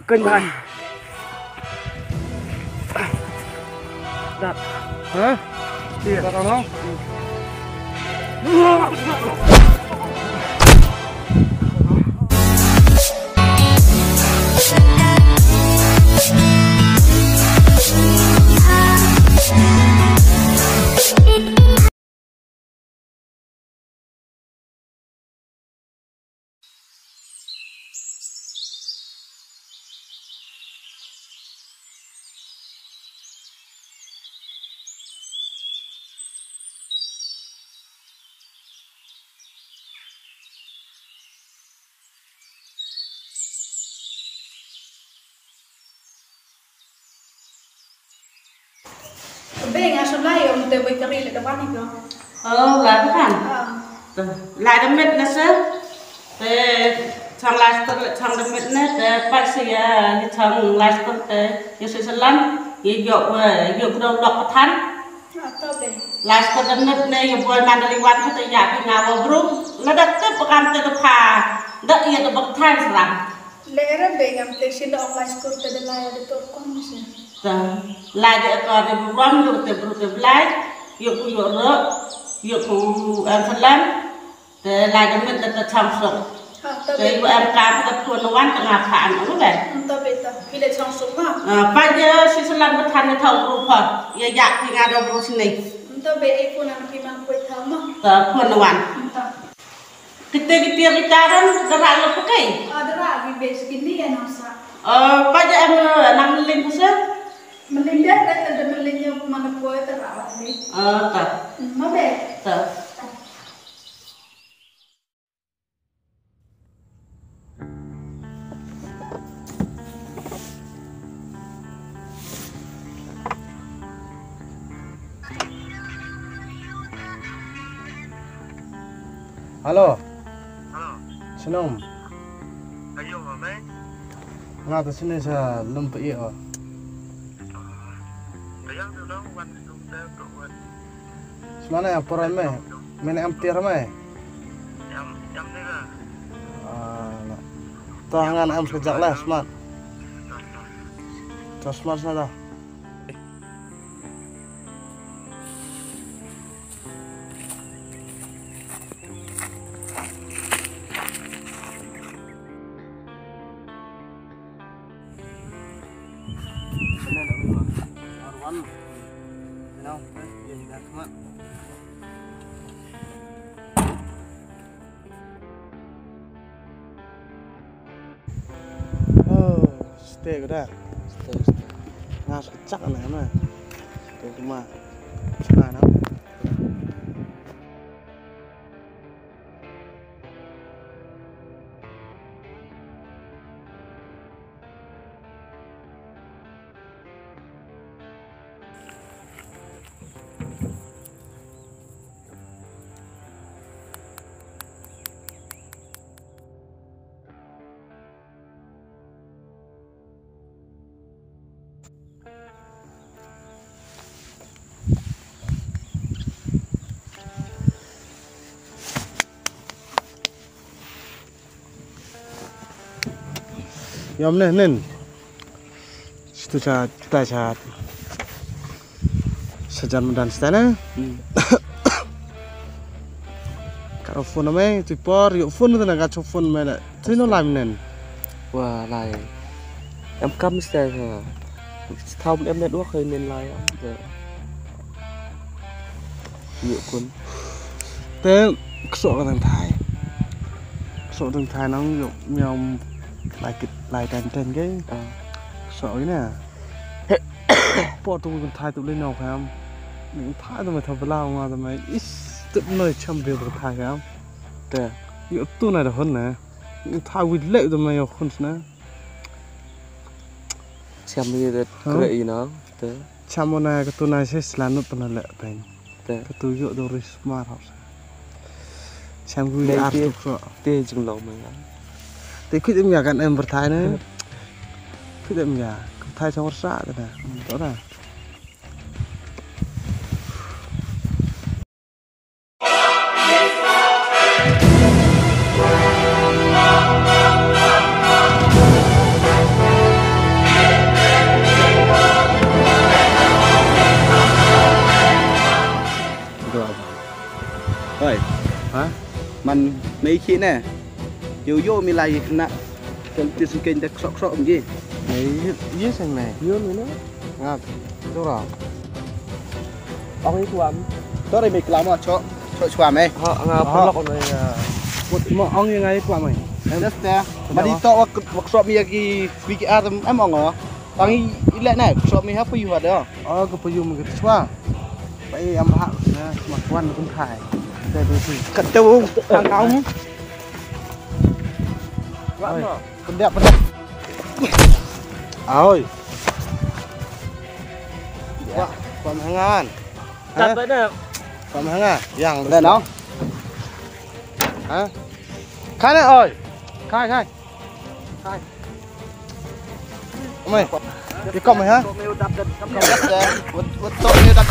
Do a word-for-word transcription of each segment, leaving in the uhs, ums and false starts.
Kynjai. Dat. Hah? Iya. Dat ano? Be nga shu lai ïa um te boi kari leh da wan ïa ko. Oh, lai ba kan? Ah. Te lai da met na se. Te chang lai skur leh chang da met ne te pat se ïa li chang lai skur te ïa se selan ïa ïoh wa ïoh bro lok pathan. Ah, to be. Lai skur da met ne ïa boi man da li wan te ïa ki nga wa bro. Lada te pakam te da pha da ïa da bak than sram. Lehre be ngam te shin da ong lai skur te da lai da tor kon shin. Ta lai da ka de bru ram yu te bru te blai yu ku yu ro yu ku em salam. Te lai da met da ta chang suk. Ha, ta te be. Yu em ka ta phone wan ta nga pha an ong be. Hmm, ta be ta. Phi le chang suk ma. Ah, pa je si salam ba than ne thau bru pha. Ya ya ki nga da bru sini. Hmm, ta be e phone an phi man poi thau ma. Ta phone wan. Hmm, ta. Kita kita kita kan gerak lo pakai. Ah, dara gi bes kini ya nasa. Eh, paja anu nang ling kusa. Melinda da da melinda mana koi tara ni. Eh, ta. Hmm, mabe. Ta. Hello. Hello. Shnong. Ayo, mame. Nga tu sini sa lumpa iyo. Ayo, tu dong wan tu wan. Sma na ya pura me. Mene am tiar me. Yam, yam ni la. Ah, na. To hangan am sejak lah, smat. To smat sana. Oh, stay ko da. Stay, stay. Nga sa chak na ma. Stay ko ma. Chak na. Yom ne nen. Situ cha ta cha. Sajan madan stana. Hmm. Karo phone me tu por yo phone tu na ka cho phone me la. Tu no lai nen. Wa lai. Em kam sta ha. Thau em network hai nen lai am. Yo kun. Te kso ka dang thai. Kso dang thai nang yo miam lai kit lai tan tan ke. Ah. Kso ina. Por tu kan thai tu le nau kham. Ni thai tu me tha bla nga tu me is tu noi cham be tu thai kham. Te. Yo tu na da hon na. Ni thai wi le tu me yo khun na. Cham ni de kre i na. Te. Cham mo na ka tu na se slanut pa na le pen. Te. Ka tu yo do ris mar hau sa. Cham gu ar tu so. Te jing lo me ya. Te khit em ya kan em berthai ne. Khit em ya. Ka thai chang sa te na. To na. Ei ki ne. Yo yo mi lai na. Kan ti sin ken dak sok sok mi. Ei, yes, and me. Yo mi ne. Nga. Tora. Ong i kwam. Tora mi klam cho. Cho chwa me. Ha, nga perlok no ya. Mo ong i ngai kwam me. Just there. Mari to work workshop mi ya ki wiki adam em ong. Tang i le na workshop mi ha pu yu ha da. Oh, ka pu yu mi ka chwa. Ba i am ha na ma kwan kun khai. Ka tu tang kau. Oi. Pendek, pendek. Oi. Wah, pemahangan. Hah? Pemahangan. Yang dah no. Hah? Khai na oi. Khai, khai. Khai. Mai. Ikam ha? Ikam ya. Wot wot to ni dak.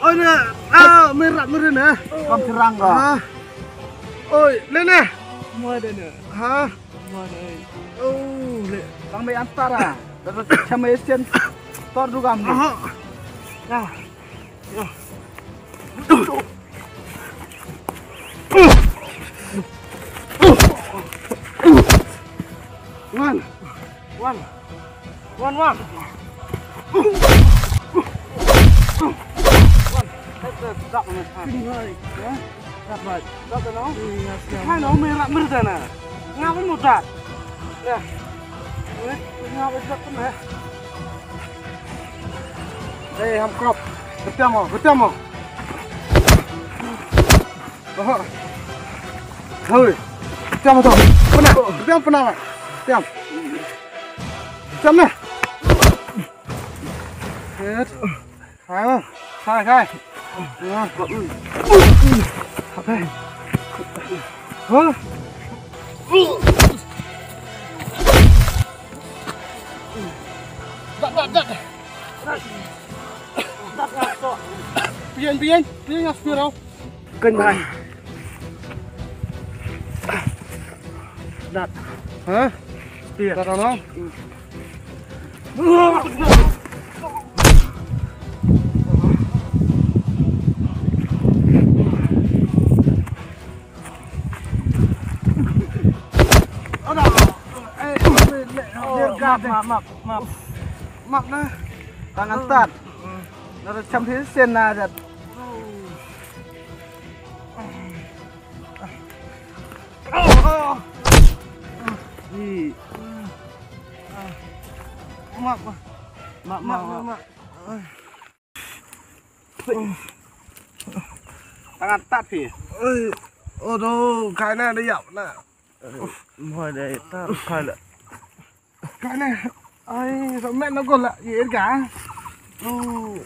Oi na, ah, merat merin eh. Kam serang ka. Ah. Oi, le ne. Mo de ne. Ha? Mo de. Oh, le. Lang mai antara. Terus sama esen. Tor du gam ni. Ah. Ya. Ya. Wan. Wan. Wan, wan. Wan. Dak, dak, dak, dak. Dak, dak. Dak, dak, dak. Hai, no, merah, merah, dah, nah. Ngapa mudah? Ya. Eh, ngapa mudah, nah? Eh, ham krop. Ketiam mo, ketiam mo. Oho. Hoi. Ketiam mo to. Pena, ketiam pena, Mak. Ketiam. Ketiam nah. Set. Khai, khai, khai. Khai. Hah? Dat, dat, dat. Pian, pian, pian ngas pirau. Kena. Dat. Hah? Pian. Dat ano? Map, map, map, map. Map na. Tangan tat. Na da champion sen na dat. Map. Map, map, map. Tangan tat phi. Oi, oh no, khai na da yap na. Mo da tat khai la. Khai na. Ai, sa men na ko la, ye ka. Oh.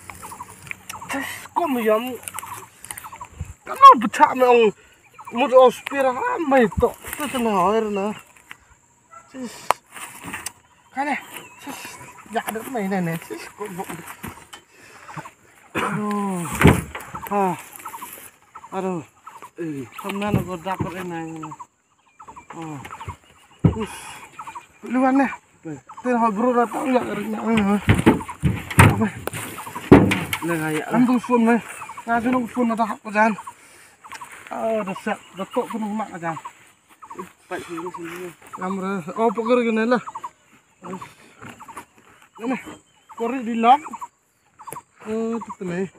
Tes ko mi yam. Ka no bcha me ong. Mut o spira ha mai to. Tes na hoer na. Sis. Kane. Sis. Ya da mai ne ne. Sis. Ko bo. Aduh. Ha. Aduh. Eh, kam nan ko dak ko ne. Oh. Us. Luan ne. Tin ha bro da tau ya ri nya. Ne ga ya. Am tu phone me. Nga tu phone na ta hap ko jan. Ah, da sa da to ko ma ka jan. Pat sini sini. Kamera. Oh, pokok gini lah. Ini. Kori di lock. Oh, itu nih.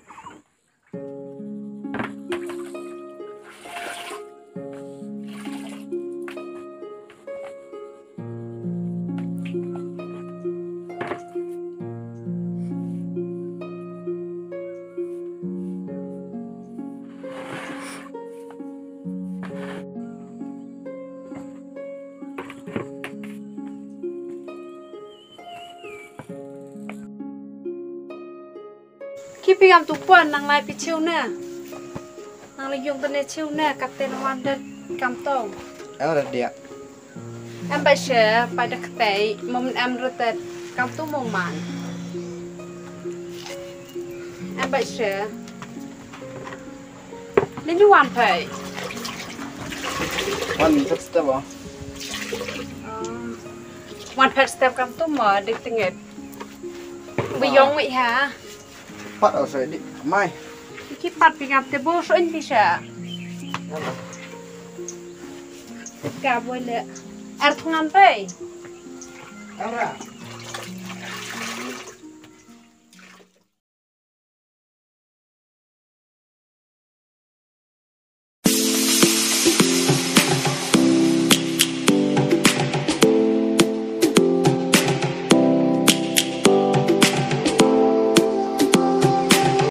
Ki phi kam tu pon nang lai phi chiu ne. Nang lai yung tane chiu ne, kat ten wan det kam tong. Em rat dia. Em ba she, pa da ktai, mom em rutet, kam tu mom man. Em ba she. Lini wan pai. Wan phet step ba. Wan phet step kam tu mo, dik tingit. Biyong wi ha. Pat o sa dik mai. Ki pat pi ngap te bo so in pi sha. Ka bo le. Ar thungan pai. Ara.